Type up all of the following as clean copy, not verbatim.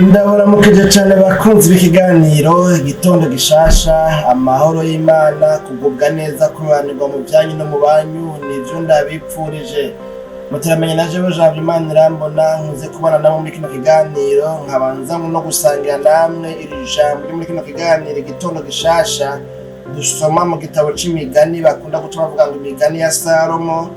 Ndabaramukije cane bakunzi b'ikiganiro Igitondo Gishasha. Amahoro y'Imana, kugubwa neza, kuroranirwa mu vyanyu no mu banyu, nivyo ndabipfurije. Muteramenye na jewe Janvier Imana irambona, nkuze kubana nabo muri kino kiganiro, nkabanza no gusangira namwe iri jambo ryo muri kino kiganiro Igitondo Gishasha, dusoma mu gitabo c'imigani bakunda guca bavuga ngo imigani ya Salomo.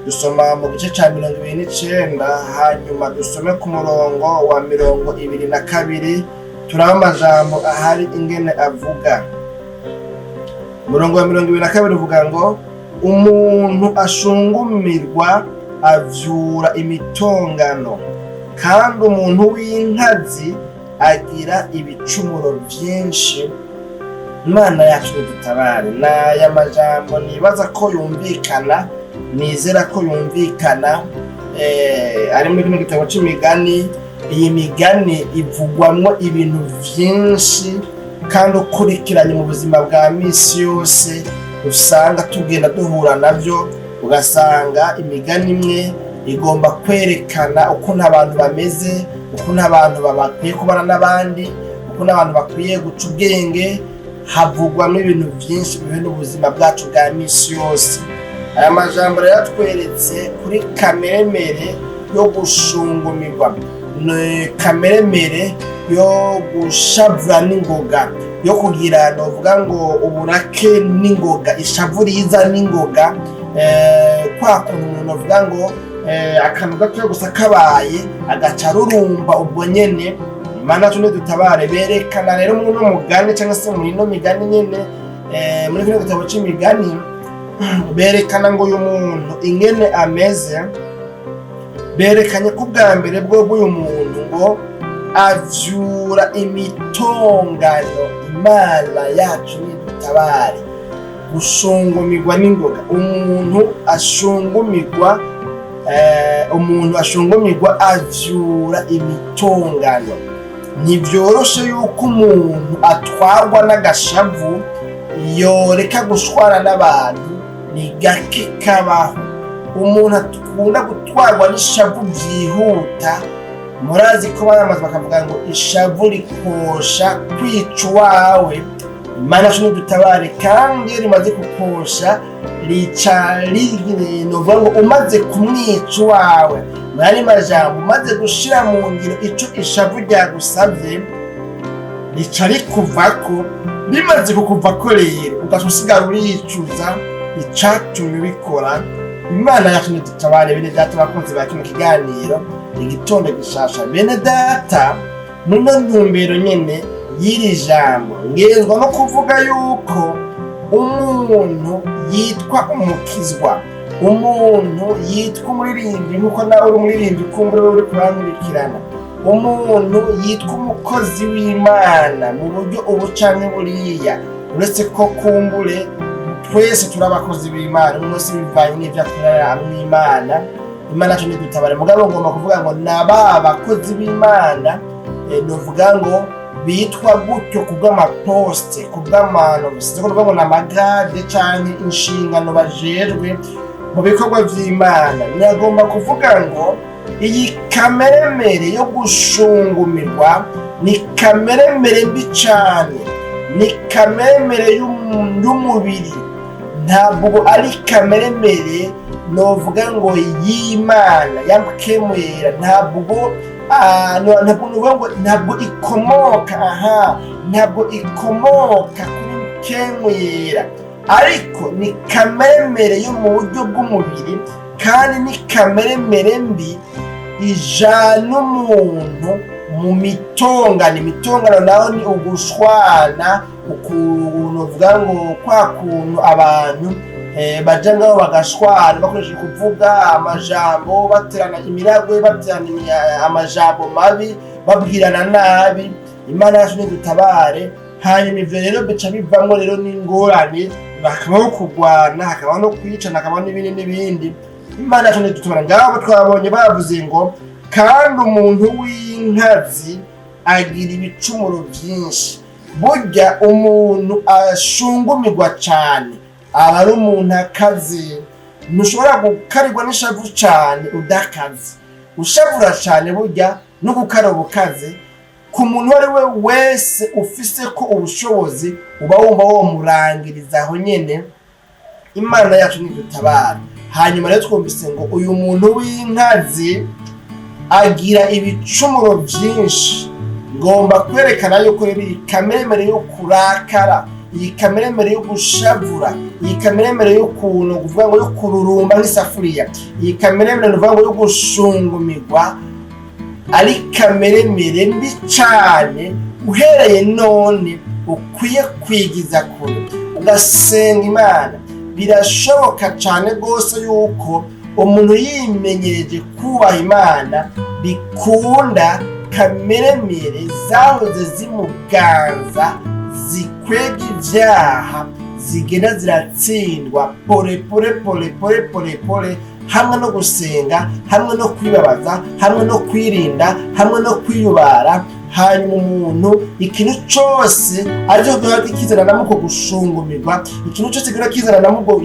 Dusoma mu gice ca 29, hanyuma dusome ku murongo wa 22, turaba amajambo ahari ingene avuga. Umurongo wa 22 uvuga ngo: "Umuntu ashungumirwa avyura imitongano, kandi umuntu w'inkazi agira ibicumuro vyinshi." Imana yacu nidutabare. N'aya majambo nibaza ko yumvikana, nizera ko yumvikana, ari muri kino gitabo c'imigani. Iyi migani ivugwamwo ibintu vyinshi, kandi ukurikiranye mu buzima bwa misi yose usanga tugenda duhura navyo. Ugasanga imigani imwe igomba kwerekana ukuntu abantu bameze, ukuntu abantu bakwiye kubana n'abandi, ukuntu abantu bakwiye guca ubwenge. Havugwamwo ibintu vyinshi bihuye n'ubuzima bwacu bwa misi yose. Aya majambo rero atweretse kuri kameremere yo gushungumirwa, ni kameremere yo gushavura n'ingoga, yo kugira novuga ngo uburake n'ingoga, ishavu riza n'ingoga, kwa kuntu umuntu avuga ngo akantu gatoya gusa kabaye agaca arurumba ubwo nyene. Imana yacu nidutabare. Berekana rero muri uno mugani, cyangwa se muri ino migani nyene, muri kino gitabo c'imigani, berekana ngo uyu muntu ingene ameze. Berekanye ko ubwa mbere bwo bw'uyu muntu ngo avyura imitongano. Imana yacu nidutabare. Gushungumirwa n'ingoga, umuntu ashungumirwa, umuntu ashungumirwa avyura imitongano. Ntivyoroshe yuko umuntu atwarwa n'agashavu yoreka gushwana n'abantu, ni gake kabaho. Umuntu akunda gutwarwa n'ishavu vyihuta, murazi ko baramaze bakavuga ngo ishavu rikosha kwica uwawe. Imana yacu nidutabare. Kandi iyo rimaze kukosha, rica novuga ngo umaze kumwica uwawe, muri majambo umaze gushira mu ngiro ico ishavu ryagusavye, rica rikuvako. Rimaze kukuvako rero, ugaca usigara uricuza icatumye ubikora. Imana yacu nidutabare. Bene data, bakunzi ba kino kiganiro Igitondo Gishasha, bene data, muno ntumbero nyene y'iri jambo, ngenzwa no kuvuga yuko umuntu yitwa umukizwa, umuntu yitwa umuririmbyi, nk'uko nawe uri umuririmbyi, kumbura uri kurankurikirana, umuntu yitwa umukozi w'Imana mu buryo ubu canke buriya, uretse ko kumbure twese turi abakozi b'Imana, umwe wese bivanye n'ivyo akorera mw'Imana. Imana yacu nidutabare. Mugabo ngomba kuvuga ngo na ba bakozi b'Imana, novuga ngo bitwa gutyo kubw'amaposte, kubw'amano, sinzi ko ngo ni amagrade canke inshingano bajejwe mu bikorwa vy'Imana. Nagomba kuvuga ngo iyi kameremere yo gushungumirwa ni kameremere mbi cane, ni kameremere y'umubiri, ntabwo ari kameremere novuga ngo y'Imana yamukemuyera. Ntabwo ntabwo nuvuga ngo ntabwo ikomoka aha, ntabwo ikomoka kuri mukemuyera, ariko ni kameremere yo mu buryo bw'umubiri, kandi ni kameremere mbi ijana umuntu mu mitongano. Imitongano naho ni ugushwana, ukuntu uvuga ngo kwa kuntu abantu baja ngaho bagashwana bakoresheje kuvuga amajambo, baterana imiragwe, baterana amajambo mabi, babwirana nabi. Imana yacu nidutabare. Hanyuma ivyo rero bica bivamwo rero n'ingorane, hakabaho kurwana, hakabaho no kwicana, hakabaho n'ibindi n'ibindi. Imana yacu nidutabare. Ngabo twabonye bavuze ngo kandi umuntu w'inkazi agira ibicumuro vyinshi. Burya umuntu ashungumirwa cane aba ari umuntu akaze. Ntushobora gukarirwa n'ishavu cane udakaze. Ushavura cane, burya no gukara ubukaze. Ku muntu uwo ari we wese ufise ko ubushobozi, uba wumva womurangiriza aho nyene. Imana yacu ntidutabara. Hanyuma rero twumvise ngo uyu muntu w'inkazi agira ibicumuro byinshi. Ngomba kwerekana yuko rero iyi kameremere yo kurakara, iyi kameremere yo gushavura, iyi kameremere y'ukuntu kuvuga ngo yo kururumba nk'isafuriya, iyi kameremere nuvuga ngo yo gushungumirwa, ari kameremere mbi cane. Uhereye none ukwiye kwigiza kure, ugasenga Imana. Birashoboka cane rwose yuko umuntu yimenyereje kubaha Imana, bikunda kameremere zahoze zimuganza, zikwega ivyaha, zigenda ziratsindwa pole pole pole pole pole pole, hamwe no gusenga, hamwe no kwibabaza, hamwe no kwirinda, hamwe no kwiyubara. Hanyuma umuntu ikintu cose aricyo gihora kizanana uko gushungumirwa, ikintu cose gihora kizanana ubwo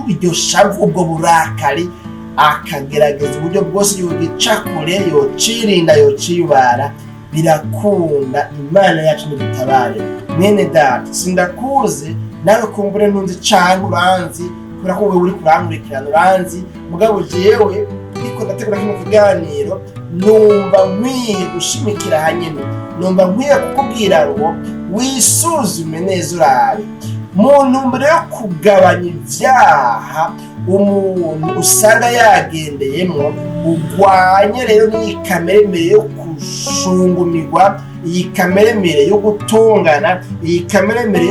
iryo shavu, ubwo burakari, akagerageza uburyo bwose yogica kure, yocirinda, yociyubara, birakunda. Imana yacu nidutabare. Mwene data, sindakuzi nawe, kumbure ntunzi canke uranzi, kubera ko wewe uri kurankurikirana uranzi. Mugabo jewe ndiko ndategura kino kiganiro, numva nkwiye gushimikira hanyene, numva nkwiye kukubwira ngo wisuzume neza, urabe mu ntumbero yo kugabanya ivyaha umuntu usanga yagendeyemwo. Ugwanye rero n'iyi kameremere yo gushungumirwa, iyi kameremere yo gutongana, iyi kameremere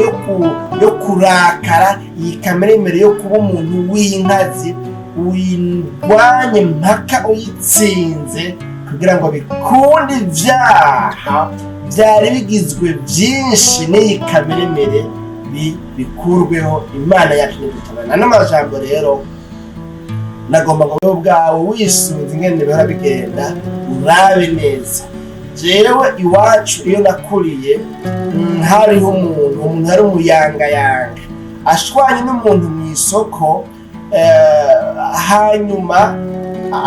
yo kurakara, iyi kameremere yo kuba umuntu w'inkazi. Uyirwanye mpaka uyitsinze, kugira ngo bikunde ivyaha byari bigizwe byinshi n'iyi kameremere bikurweho. Imana yacu ntidutabana n'amajambo. Rero nagomba ngo wowe ubwawe wisunze ingene bihora bigenda, urabe neza. Jewe iwacu iyo nakuriye, hariho umuntu, umuntu yari umuyangayanga, ashwanye n'umuntu mu isoko, hanyuma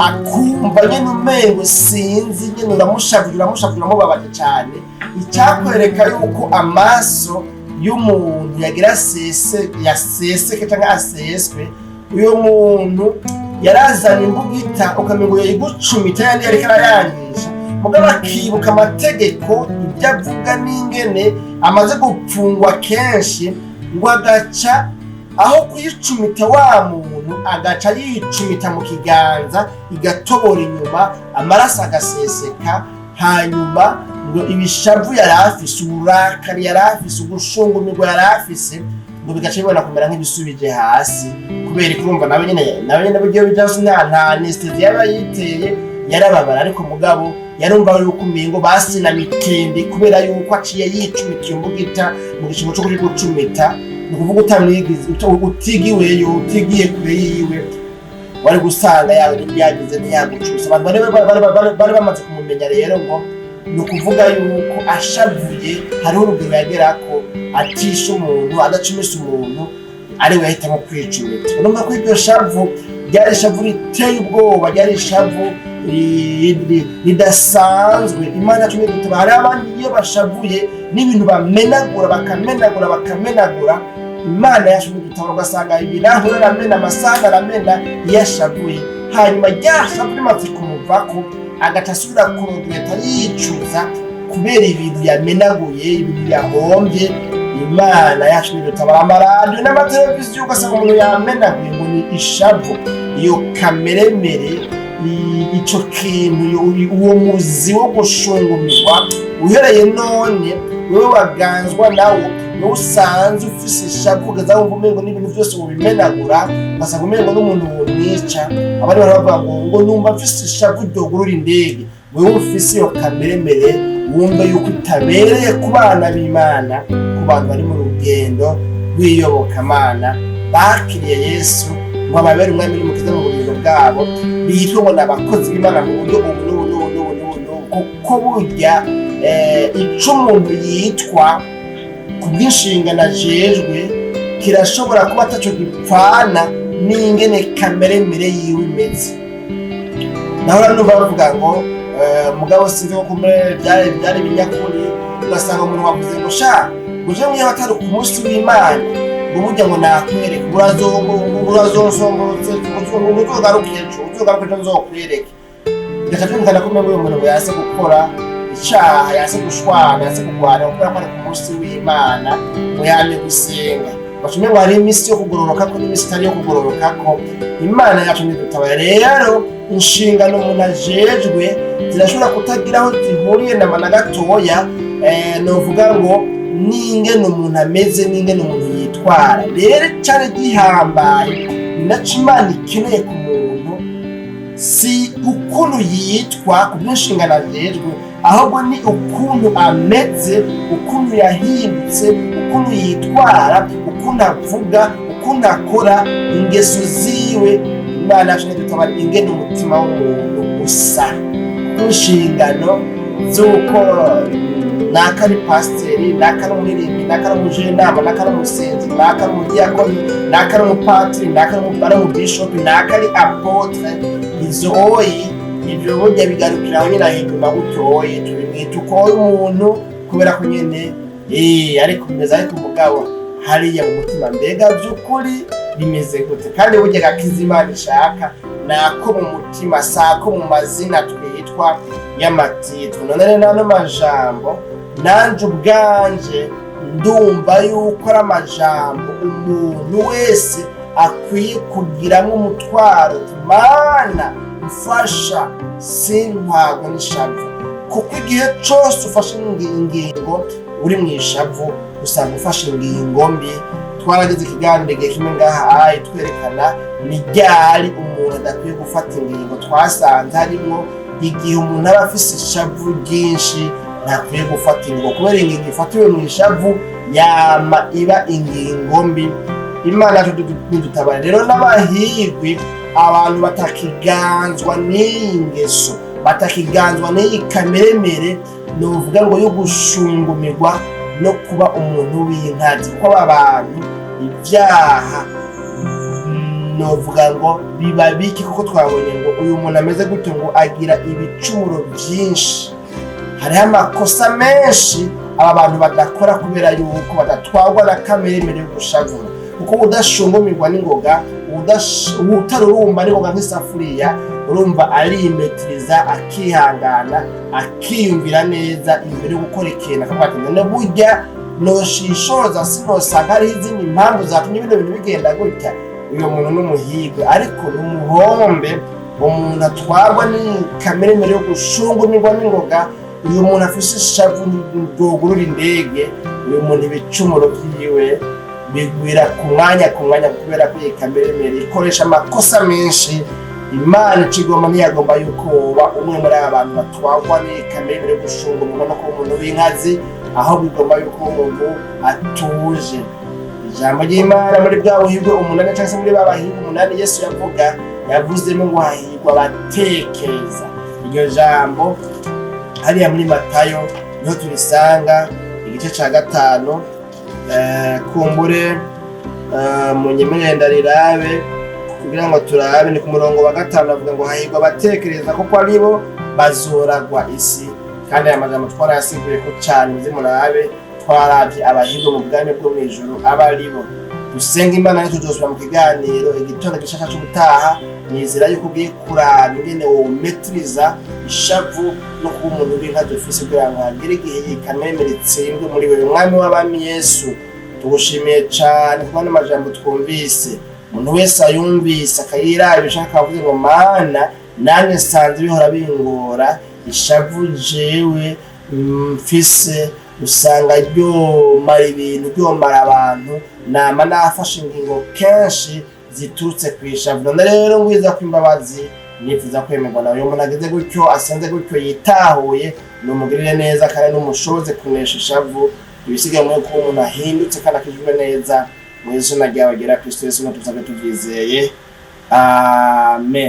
akumva nyine umengo sinzi nyine uramushavuje, uramushavuje, uramubabaje cyane. Icyakwereka yuko amaso y'umuntu yagira sese, yaseseke cyangwa aseswe, uyu muntu yarazana imbugita, ukamengo yayigucumita yandi yariko arayangisha. Mugabo akibuka amategeko, ibyo avuga n'ingene amaze gupfungwa kenshi, ngo agaca aho kuyicumita wa muntu, agaca yicumita mu kiganza, igatobora inyuma, amaraso agaseseka. Hanyuma ngo ibishavu yari afise, uburakari yari afise, ugushungumirwa yari afise, ngo bigaca bibona kumera nk'ibisubije hasi. Kubera kurumva nawe nyene buryo bijase, nta anesthésie yaba yiteye, yarababara, ariko mugabo yarumva yuko umengo basi na mitende, kubera yuko aciye yicumita iyo mbugita mu gishingo co kuri gucumita. Ni ukuvuga utamwigize, utigiweyo, utigiye kure yiwe, wari gusanga yawe yagize ntiyagucumisa. Abantu bari bamaze kumumenya rero ngo ni ukuvuga yuko ashavuye hariho urugero yagerako atisha umuntu, adacumisa umuntu, ari we yahitamo kwicumita. Urumva ko iryo shavu ryari ishavu riteye ubwoba, ryari ishavu ridasanzwe. Imana yacu nidutuma. Hari abandi iyo bashavuye n'ibintu bamenagura, bakamenagura, bakamenagura. Imana yacu nidutuma. Ugasanga ibirahure aramena, amasahani aramena iyo ashavuye. Hanyuma rya shavu rimaze kumuvako, agaca asubira kurogeta, yicuza kubera ibintu yamenaguye, ibintu yahombye. Imana yacu nidutabara. Amaradiyo n'amateleviziyo, ugasanga umuntu yamenaguye ngo ni ishavu. Iyo kameremere, ico kintu, uwo muzi wo gushungumirwa, uhereye none wewe waganzwa nawo, wowe usanze ufise ishavu, ugaza wumva umengo n'ibintu byose wobimenagura, ugasanga umengo n'umuntu womwica. Abandi baravuga ngo numva mfise ishavu ryogurura indege. Wewe ufise iyo kameremere, wumva yuko itabereye ku bana b'Imana, ku bantu bari mu rugendo rw'iyobokamana, bakiriye Yesu ngo ababere umwami n'umukiza mu bugingo bwabo, bitwa ngo ni abakozi b'Imana mu buryo ubu n'ubu n'ubu n'ubu n'ubu n'ubu. Kuko burya ico umuntu yitwa ku bw'inshingano ajejwe kirashobora kuba ataco gipfana n'ingene kameremere yiwe imeze. Nahora numva bavuga ngo Mugabo sinzi ko kumbe byari ibinyakuri. Ugasanga umuntu wavuze ngo sha uje mwiyo atari ku munsi w'Imana, ngo burya ngo nakwereka, urazonsomborotse, ngo uzogaruke ejo, uzogaruke ejo nzokwereke. Bigaca byumvikana ko umengo uyu muntu ngo yase gukora icaha, yase gushwana, yase kugwana kubera ko ari ku munsi w'Imana, ngo yamye gusenga. Baca umengo hari iminsi yo kugororoka ko n'iminsi itari yo kugororoka ko. Imana yacu ntidutabara. Rero inshingano umuntu ajejwe zirashobora kutagira aho zihuriye na gatoya, novuga ngo n'ingene umuntu ameze, n'ingene umuntu yitwara. Rero cari gihambaye, ni naco Imana ikeneye ku muntu, si ukuntu yitwa ku bw'inshingano ajejwe, ahubwo ni ukuntu ameze, ukuntu yahindutse, ukuntu yitwara, ukuntu avuga, ukuntu akora, ingeso ziwe. Imana yacu ntidutabara, ingene umutima w'umuntu usa. Kuko inshingano z'uko naka ari pasiteri, naka ari umuririmbyi, naka ari umujenama, naka ari umusenzi, naka ari umudiyakoni, naka ari umupatiri, naka ari umubishopi, naka ari apôtre, izo oyi, ivyo burya bigarukira aho nyene ahindurwa gutyo. Oyi, tubimwita uko umuntu kubera ko nyene ariko bimeze, ariko umugabo hariya mu mutima mbega vy'ukuri bimeze gute? Kandi burya gakiza Imana ishaka nako mu mutima, sako mu mazina twitwa y'amatitwe. None rero ano majambo nanje ubwanje ndumva yuko ari amajambo umuntu wese akwiye kugiramwo umutwaro: Mana mfasha sintwagwe n'ishavu. Kuko igihe cose ufashe ingingo uri mu ishavu, usanga ufashe ingingo mbi. Twaragize ikiganiro igihe kimwe ngaha ayi twerekana ni ryari umuntu adakwiye gufata ingingo. Twasanze harimwo igihe umuntu aba afise ishavu ryinshi, ntakwiye gufata ingingo, kubera ingingo ifatiwe mu ishavu yama iba ingingo mbi. Imana yacu ntidutabare. Rero n'abahigwi, abantu batakiganzwa n'iyi ngeso, batakiganzwa n'iyi kameremere, novuga ngo yo gushungumirwa no kuba umuntu w'inkazi, kuko aba bantu ibyaha novuga ngo biba biki, kuko twabonye ngo uyu muntu ameze gutyo ngo agira ibicumuro byinshi. Hariho amakosa menshi aba bantu badakora kubera yuko badatwarwa na kameremere yo gushavura. Kuko udashungumirwa n'ingoga, utarurumba n'ingoga nk'isafuriya, urumva arimetiriza, akihangana, akiyumvira neza imbere yo gukora ikintu, akavuga ati: "None burya noshishoza sinosanga hariho izindi mpamvu zatumye bino bintu bigenda gutya?" Uyu muntu n'umuhigwe, ariko n'umuhombe umuntu atwarwa n'ikameremere yo gushungumirwa n'ingoga. Uyu muntu afise ishavu ryogurura indege, uyu muntu ibicumuro vyiwe bigwira ku mwanya ku mwanya, kubera ko iyi kameremere ikoresha amakosa menshi. Imana icigomba ntiyagomba yuko woba umwe muri aba bantu batwarwa n'iyi kameremere yo gushungumirwa no kuba umuntu w'inkazi, ahubwo igomba yuko umuntu atuje. Ijambo ry'Imana muri bwa buhirwe umunani, cyangwa se muri ba bahirwe umunani Yesu yavuga, yavuzemo ngo hahirwa abatekereza. Iryo jambo hariya muri Matayo niho turisanga, igice ca 5. Kumbure munyemerere ndarirabe kugira ngo turabe. Ni ku murongo wa 5, avuga ngo hahirwa abatekereza kuko aribo bazoragwa isi. Kandi aya majambo twarayasiguye ko cane, muze murabe, twaravye abahirwe mu bwami bwo mw'ijuru aba aribo. Dusenga Imana. Tuzosubira mu kiganiro igitondo gishasha c'ubutaha. Nizera yuko ugiye kuraba ingene wometiriza ishavu no kuba umuntu w'inka dufise, kugira ngo hagere igihe iyi kamemere itsindwe muri wewe. Umwami w'abami Yesu, tugushimiye cane kuba n'amajambo twumvise, umuntu wese ayumvise akayirabisha akavuze ngo: "Mana, nanjye nsanze bihora bingora, ishavu jewe mfise usanga ryomara ibintu, ryomara abantu, nama nafashe ingingo kenshi ziturutse ku ishavu. None rero ngwiza ko imbabazi, nifuza kwemerwa nawe." Uyu muntu ageze gutyo, asenze gutyo, yitahuye, numugirire neza kandi numushoboze kunesha ishavu. Ibisigaye muri kuba umuntu ahindutse kandi akijwe neza, mu izina ryawe ryera Kristo Yesu, tusabe tuvyizeye, amen.